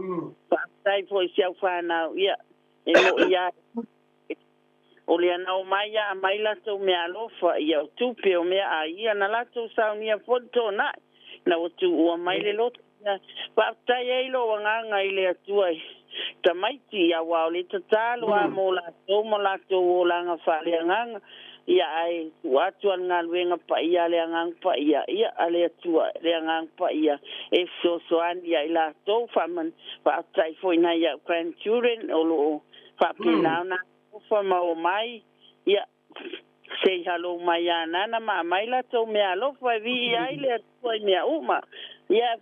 Faafetai foi i si au fanau, ia e mo'i a o lea na omai ia aumai latou mea alofa, ia o tupe o mea ai, ia na latou saunia foi le tona'i na ua tuua mai le loto. Ia faafetai ai lou agaga i le Atua i tamaiti, aua o le tatalo a mo latou ma latou olaga faaleagaga, ia ae tuu atu a le galuega paia a le Agaga Paia, ia a le Atua le Agaga Paia e fesoasoani ia i latou. Faafetai foi i nai a'u grandchildren o loo faapena ona alofa ma omai, ia say hello mai ia nana ma aumai latou mea alofa e viia ai le Atua i mea uma. Ia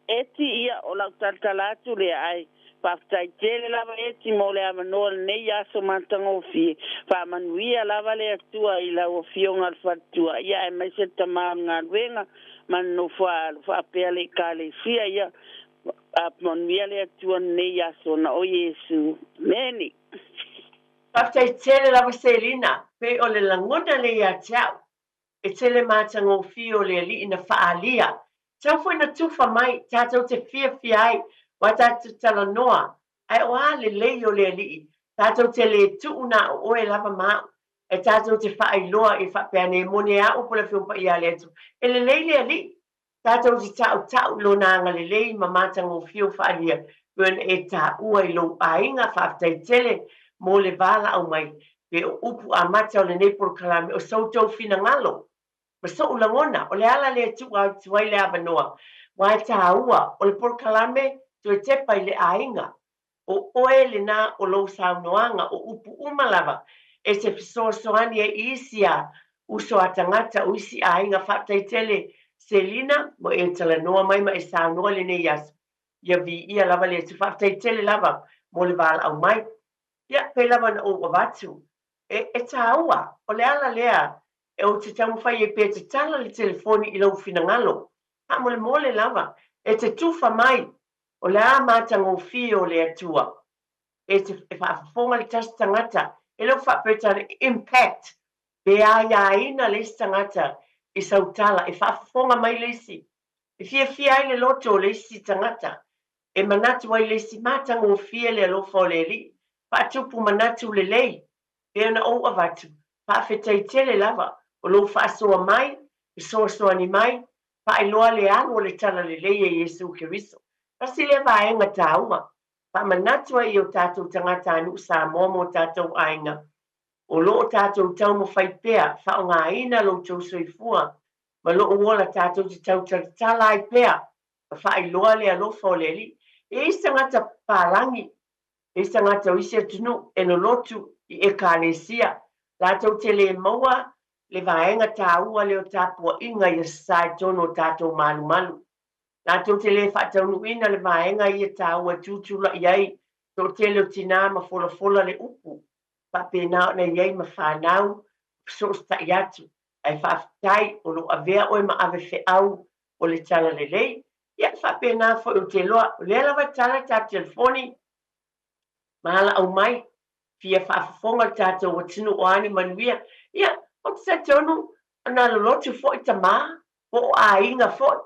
Eti, ia o lau talatala atu lea, ae faafetai tele lava Eti mo le avanoa i lenei aso matagofie. Faamanuia lava le Atua i lau Afioga le Faletua, ia aemaise le tama o le galuega ma le nofo a alo faapea le Ekalesia, ia manuia le Atua i lenei aso ona o Iesu. Amene. Faafetai tele lava Selina, pei o le lagona lea ia te au, e tele matagofie o le Alii na faaalia. Tau foi na tufa mai, tatou te fiafia ai, ua tatou talanoa, ae o a lelei o le Alii, tatou te le tuu na o oe lava ma a'u, e tatou te faailoa i faapea nei, moni a upu le Afioga Paia a le Atua, e lelei le Alii. Tatou te tautau i lona agalelei ma matagofie o faaalia pei ona e taua i lou aiga. Faafetai tele mo le valaau mai pe o upu amata o lenei polokalame o so outou finagalo ma so'u lagona. O le ala lea e tuu atu ai le avanoa aua e taua o le polokalame toe tepa i le aiga. O oe lena o lou saunoaga, o upu uma lava e te fesoasoani ai i isi a uso a tagata o isi aiga. Faafetai tele Selina mo e talanoa mai ma e saunoa i lenei aso. Ia viia lava le Atua. Faafetai tele lava mo le valaau mai. Ia, pei lava ona ou avatu, e, e taua, o le ala lea e ou te taumafai ai pea e tatala le telefoni i lou finagalo. Faamolemole lava, e te tufa mai O le a matagofie o le Atua e te e faafofoga le tasi tagata, e le o faapea impact pe aiaina le isi tagata i sau tala, e faafofoga mai le isi, e fiafia ai le loto o le isi tagata, e manatu ai le isi matagofie le alofa o le Alii, faatupu manatu lelei, pei ona ou avatu, faafetai tele lava o lou faasoa mai, fesoasoani mai, faailoa le alu o le Talalelei e Iesu Keriso. Tasi lea vaega taua, faamanatu ai i o tatou tagatanuu Samoa ma o tatou aiga, O lo o tatou taumafai pea faaaogaina lo outou soifua ma lou ola tatou te tautalatala ai pea ma faailoa le alofa o le Alii. E i ai se tagata papalagi, e i ai se tagata o isi atunuu e lolotu i Ekalesia, latou te le maua le vaega taua lea o tapuaiga i Aso Sa i totonu o tatou malumalu. Latou te le faataunuuina le vaega ia taua e tutulai ai toatele o tinā ma folafola le upu, faapena ona i ai ma fanau fesoosetaʻi atu. Ae faafetai o lo o avea oe ma ave feau o le talalelei. Ia, e faapena foi ou te iloa, o lea lava e tala le tatou telefoni ma alaau mai, fia faafofoga le tatou atunuu o a ni manuia. Ia, ou te talitonu na lolotu foi tama, po o aiga foi.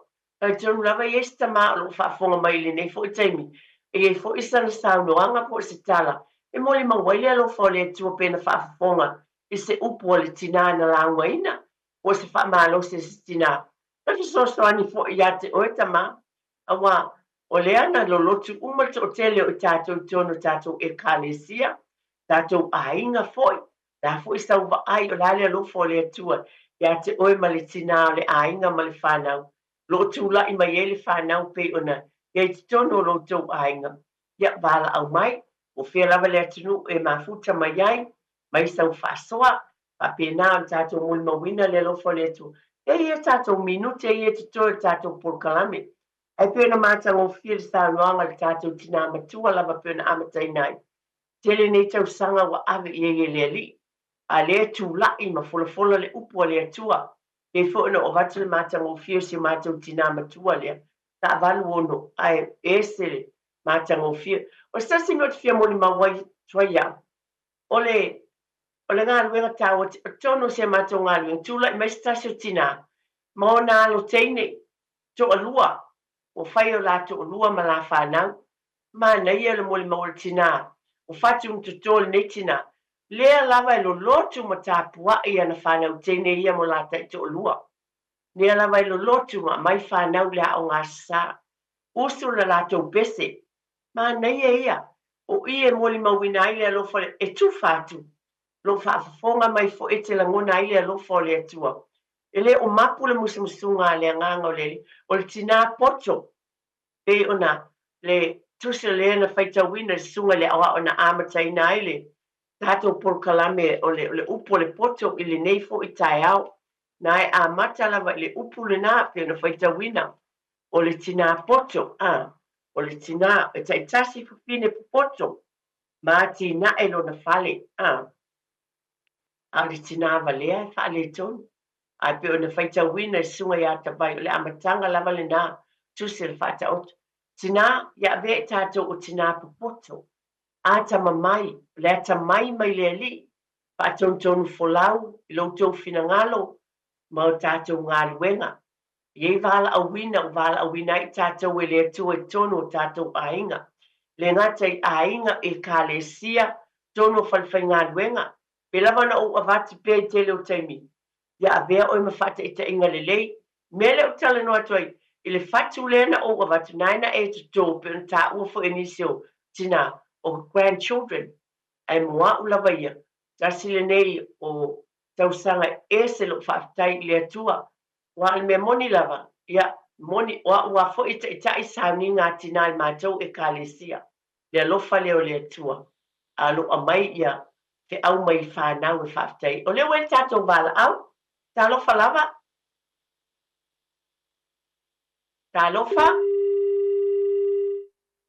Talitonu lava e i ai se tama o lo o faafofoga mai i lenei foi taimi, e i ai foi sana saunoaga po o se tala e molimau ai le alofa o le Atua pe na faafofoga i se upu a le tinā na laugaina, po o se faamalosi a se tinā. E fesoasoani foi ia te oe tama, auā o lea na lolotu uma le toatele o i tatou i totonu o tatou Ekalesia, tatou aiga foi, o le a foi sau vaai, o le a le alofa o le Atua ia te oe ma le tinā o le aiga ma le fanau, o lo o tulai mai ai le fanau pei ona i ai i totonu o lo outou aiga. Ia, valaau mai, po o fea lava le atunuu e mafuta mai ai, mai sau faasoa, faapena ona tatou molimauina le alofa o le Atua. E i ai tatou minute ia e totoe o le tatou polokalame. Ae pei ona matagofie le saunoaga a le tatou tinā matua lava pei ona amataina ai. Tele nei tausaga ua ave i ai e le Alii, a lea e tulai ma folafola le upu a le Atua, pei foi ona ou avatu le matagofie o si o matou tinā matua lea, 86, ae ese le matagofie. O se tasi mea ou te fia molimau ai atu ai au, o le o le galuega taua totonu o si a matou galuega, tulai mai se tasi o tinā ma ona alo teine toalua, ua fai o la toalua ma la fanau. Manaia le molimau o le tinā, ua fatu ma toto lenei tinā, lea lava e lolotu ma tapuai ana fanau teine ia mo la taitoalua. Lea lava e lolotu ma aumai fanau i le aoga sa. Usu le latou pese. Manaia ia, o i e molimauina ai le alofa o le, e tufa atu, lou faafofoga mai foi e te lagona ai le alofa o le Atua. E le o mapu le musumusuga a le Agaga o le Alii, o le tinā poto, pei ona le tusi o lea na faitauina i le susuga i le aoao na amataina ai le tatou polokalame o le, o le upu o le poto i lenei foi taeao. Na e amata lava i le upu lena pei ona faitauina, o le tinā poto, a, o le tinā e taitasi fafine popoto ma atinae lona fale, a, a o le tinā valea e faaletonu. Ae pei ona faitauina e Susuga ia Tavai, o le amataga lava lenā, tusi o le Faataoto. Tinā, ia avea i tatou o tinā popoto, atamamai, o le atamai mai le Alii, faatonutonu folau i lo outou finagalo ma o tatou galuega. E i ai valaauina ua valaauina ai i tatou e le Atua i totonu o tatou aiga. E le gata i aiga, Ekalesia, totonu o falefaigaluega. Pei lava ona ou avatu pea i tele o taimi, ia avea oe ma faataitaiga lelei. Mea lea ou te talanoa atu ai, i le fatu lea na ou avatu, na e na e toto, pei ona taua foi e nisi o tina, o grandchildren. Ae mo a'u lava ia, tasi lenei o tausaga e ese lou faafetai i le Atua. Aua o le mea moni lava, ia, moni, o a'u lava foi e taitai sauniga a tinā i matou Ekalesia, le alofa lea o le Atua, a lo o aumai ia feau mai i fanau e faafetai ai. O lea ua i ai le tatou valaau. Talofa lava. Talofa.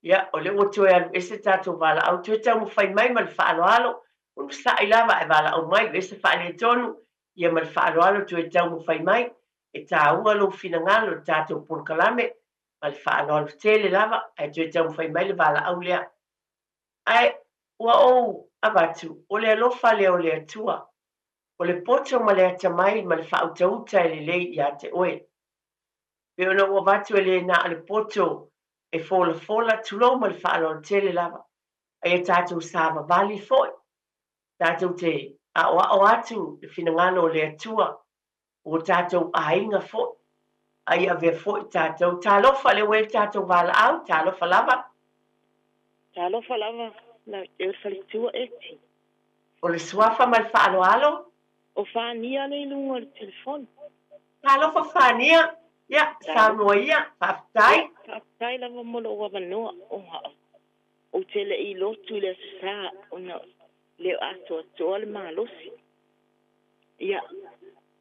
Ia, o lea ua toe alu ese le tatou valaau, toe taumafai mai ma le faaaloalo, onosai lava ae valaau mai, ua ese faaletonu, ia ma le faaaloalo toe taumafai mai, e taua lou finagalo i le tatou polokalame, ma le faaaloalo tele lava, ae toe taumafai mai le valaau lea. Ae ua ou avatu, o le alofa lea o le Atua, o le poto ma le atamai ma le faautauta e lelei ia te oe. Pei ona ou avatu e le na o le poto e folafola, tulou ma le faaaloalo tele lava, a ia tatou savavali foi, tatou te aoao atu le finagalo o le Atua, o tatou aiga foi, a ia avea foi tatou. Talofa, lea ua i ai le tatou valaau, talofa lava. Talofa lava, lau te le faletua Eti. O le suafa ma le faaaloalo. O Fania lea i luga o le telefoni. Talofa Fania, ia, saunoa ia, faafetai. Faafetai lava mo lou avanoa. Ou te le i lotu i le Aso Sa ona le o atoatoa le malosi. Ia,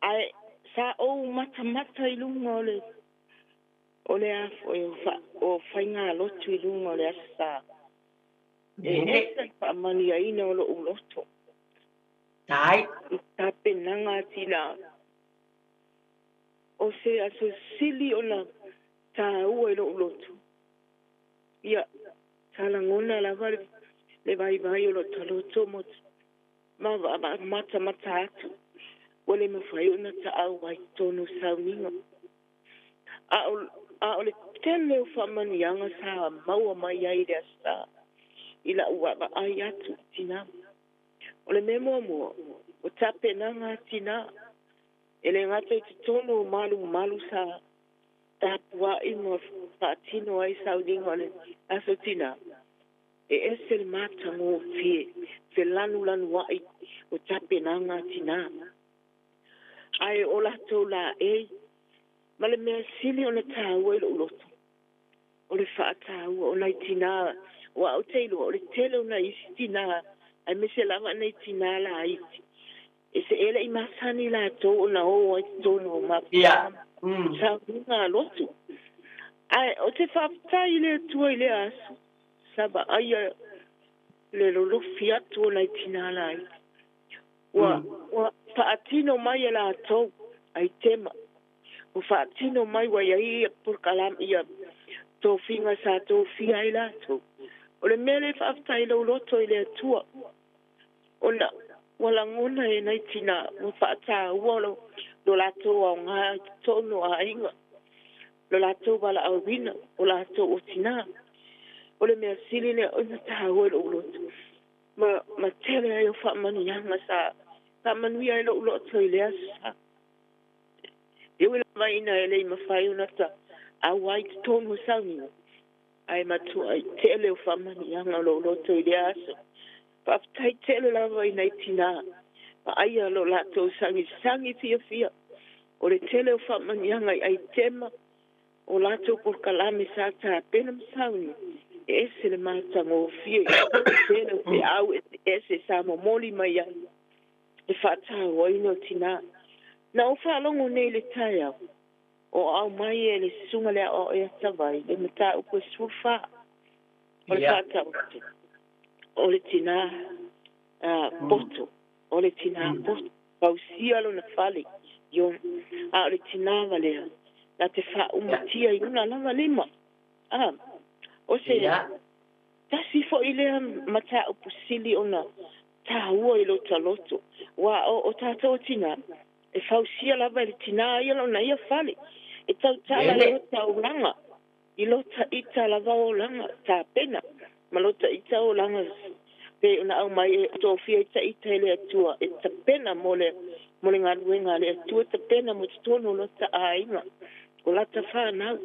ae sa ou matamata i luga o le o le a foi o faigalotu i luga o le Aso Sa. E ese le faamanuiaina o lou loto. Tai. I tapenaga a tinā. O se aso sili ona tāua i lou loto. Ia, sa lagona lava le vaivai o lota loto ma matamata atu. Ua le mafai ona taau ai totonu o sauniga. A o le tele o faamanuiaga sa maua mai ai i le Aso Sa i lau vaavaai atu i tinā. O le mea muamua, o tapenaga a tinā, e le gata i totonu o malumalu sa tapuai ma faatino ai sauniga o le Aso Tinā, e ese le matagofie felanulanuai o tapenaga a tinā. Ae o latou laei, ma le mea sili ona tāua i lou loto, o le faataua o nai tinā, aua ou te iloa o le tele o nai isi tinā, aemaise lava nai tinā laiti, e se e le i masani latou ona o ai totonu o mafutaga ma sauniga a lotu. Ae ou te faafetai i le Atua i lea aso, sa vaaia le lolofi atu o nai tinā laiti. Ua, ua faatino mai e latou aitema, ua faatino mai ua i ai ia polokalame, ia tofiga sa tofia ai latou. O le mea lea e faafetai lou loto i le Atua, ona ua lagona e nai tinā, ua faataua lo, lo latou aoga i totonu o aiga, lo latou valaauina, o latou o tinā. O le mea sili lea ona taua i lou loto. Ma, ma tele ai o faamanuiaga sa faamanuia ai lou loto i le aso sa. E ui lava ina e le i mafai ona ta auai i totonu o sauniga, ae matuai tele o faamanuiaga o lou loto i lea aso. Faafetai tele lava i nai tinā, vaaia lo latou sagisagi fiafia o le tele o faamanuiaga i aitema o latou polokalame sa tapena ma sauni, e ese le matagofie, tele o feau eseese sa momoli mai ai le faatauaina o tinā. Na ou faalogo nei i le taeao o aumai e le Susuga le Aoao e Atavai le mataupu e 14 o le faataoto o le tinā poto, o le tinā poto, fausia lona fale i ona, a o le tinā valea, na te faaumatia i ona lava lima. A, o se tasi foi lea mataupu sili ona tāua i lota loto, aua o tatou o tinā, e fausia lava e le tinā ia lona ia fale, e tautala i lota olaga, i lota ita lava olaga tapena, ma lota ita olaga pei ona aumai e tofia ita ita e le Atua e tapena mo le mo le galuega a le Atua, tapena mo totonu o lota aiga, o lata fanau.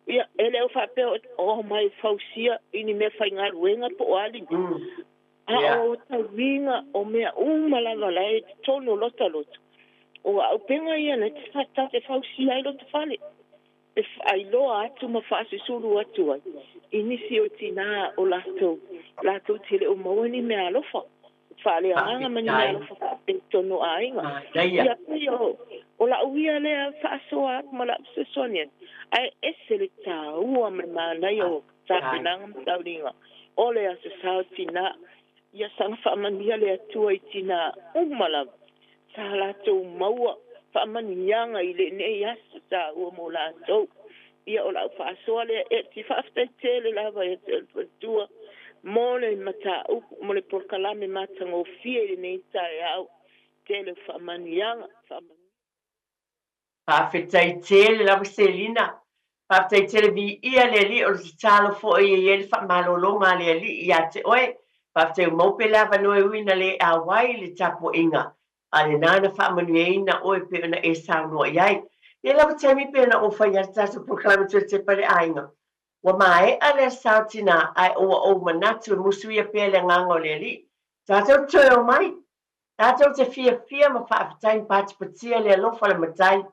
Ia, e le o faapea o aumai fausia i ni mea faigaluega po o a lima, a o tauiga o mea uma lava la e totonu o lota loto, o auupega ia na te fausia ai lota fale, e faailoa atu ma faasusulu atu ai i nisi o tinā o latou, latou te le o maua ni mea alofa, faaleagaga ma ni mea alofa faapea i totonu o aiga. Ia, pei o, o lau ia lea faasoa atu ma lau fesoasoani atu, ae ese le tāua ma le manaia o tapenaga ma tauliga o le Aso Sa o Tinā. Ia saga faamanuia le Atua i tinā uma lava sa latou maua faamanuiaga i lenei aso taua mo latou. Ia o lau faasoa lea e te faafetai tele lava ia te oe le faletua mo le mataupu, mo le polokalame matagofie i lenei taeao. Tele o faamanuiaga. Faamanuia. Faafetai tele lava Selina. Faafetai tele viia le Alii o le tatalo foi e i ai le faamalologa a le Alii ia te oe. Faafetai ua maua pea le avanoa e ui ina le auai i le tapuaiga a lena na faamanuiaina oe pei ona e saunoa i ai. Ia lava taimi pei ona ou fai atu tatou polokalame Toetepa le Aiga. Ua maea le sao tinā ae ua ou manatu e musuia pea le agaga o le Alii. Tatou toe omai. Tatou te fiafia ma faafetai ma patipatia le alofa o le Matai,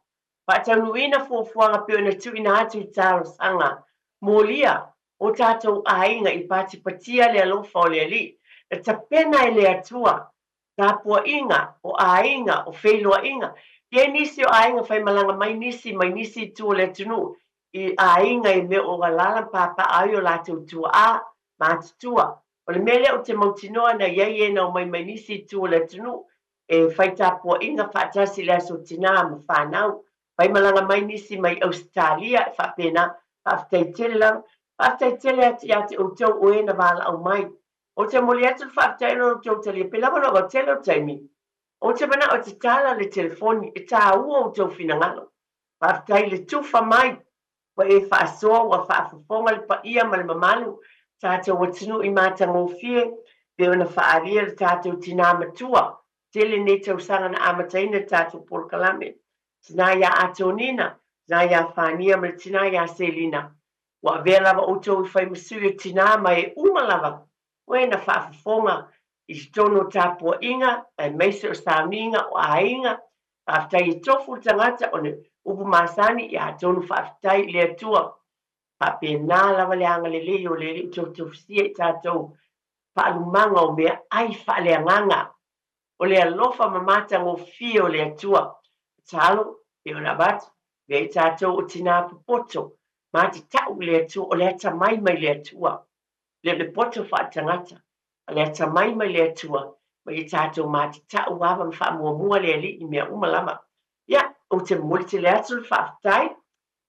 faataunuuina fuafuaga pei ona tuuina atu i talosaga molia o tatou aiga i patipatia le alofa o le Alii, na tapena e le Atua tapuaiga o aiga o feiloaiga. E i ai nisi o aiga faimalaga mai nisi mai nisi itu o le atunuu i aiga i mea o alaala ma papaa ai o latou tuaa matutua. O le mea lea ou te mautinoa na i ai e na omai mai nisi itu o le atunuu e fai tapuaiga faatasi i le Aso Tinā ma fanau. Faimalaga mai nisi mai Ausetalia e faapena. Faafetai tele lava. Faafetai tele atu ia te outou o e na valaau mai. Ou te momoli atu le faafetai ona o lo outou talia pei lava ona ou tele o taimi. Ou te manao e tatala le telefoni e taua outou finagalo. Faafetai i le tufa mai ua e faasoa ua faafofoga le paia ma le mamalu tatou atunuu i matagofie pei ona faaalia le tatou tinā matua. Tele nei tausaga na amataina le tatou polokalame. Tinā iā Atonina, tinā iā Fania ma le tinā iā Selina. Ua avea lava outou i fai ma sui o tinā ma e uma lava o e na faafofoga i totonu o tapuaiga aemaise o sauniga o aiga. Faafetai e tofu le tagata o le upu masani, ia atonu faafetai i le Atua. Faapena lava le agalelei o le Alii tofutofusia i tatou faalumaga o meaai faaleagaga o le alofa ma matagofie o le Atua. Tatalo pei ona avatu, avea i tatou o tinā popoto ma te tau i le Atua, o le atamai mai le Atua. Le o le poto faaletagata, a le atamai mai le Atua, ma ia tatou matatau ava ma faamuamua le Alii i mea uma lava. Ia, ou te momoli tele atu le faafetai,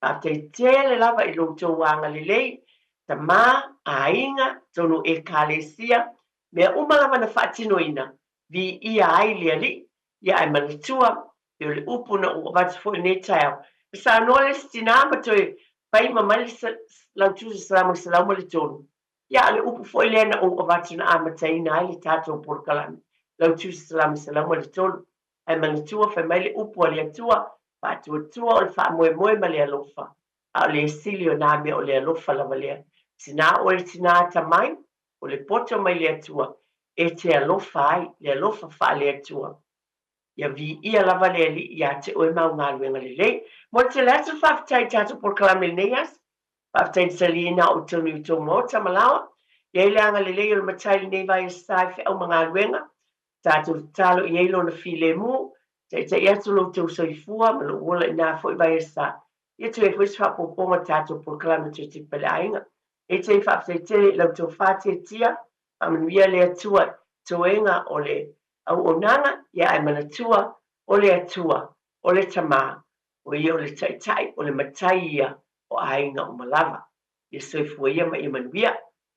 faafetai tele lava i lo outou agalelei, tama, aiga, tonu Ekalesia, mea uma lava na faatinoina, viia ai le Alii, ia ae manatua, pei o le upu na ou avatu foi i lenei taeao. Na saunoa le isi tinā ma toe fai ma mai le lautusa 103. Ia, o le upu foi lea na ou avatu na amataina ai le tatou polokalame, lautusa 103. Ae manatua, fai mai le upu a le Atua, faatuatua o le faamoemoe ma le alofa, a o le sili o nā mea o le alofa lava lea. Tinā oe le tinā atamai, o le poto mai le Atua, e te alofa ai, le alofa faale-Atua. Ia viia lava le Alii iā te oe ma au galuega lelei. Momoli tele atu le faafetai i tatou polokalame i lenei aso. Faafetai i le taliina o outou i outou maota ma laoa. I ai le agalelei o le Matai i lenei vaiaso i feau ma galuega. Tatou tatalo i ai lona filemu. Taitai atu lo outou soifua ma lou ola i nā foi vaiaso. Ia toe foi se faaopoopoga o tatou polokalame toe tipa i le aiga. E te faafetai tele i la outou faatetia. Faamanuia le Atua i toega o le auaunaga, ia ae manatua, o le Atua, o le Tama, o ia o le Taitai, o le Matai ia o aiga uma lava. Ia soifua ia ma ia manuia.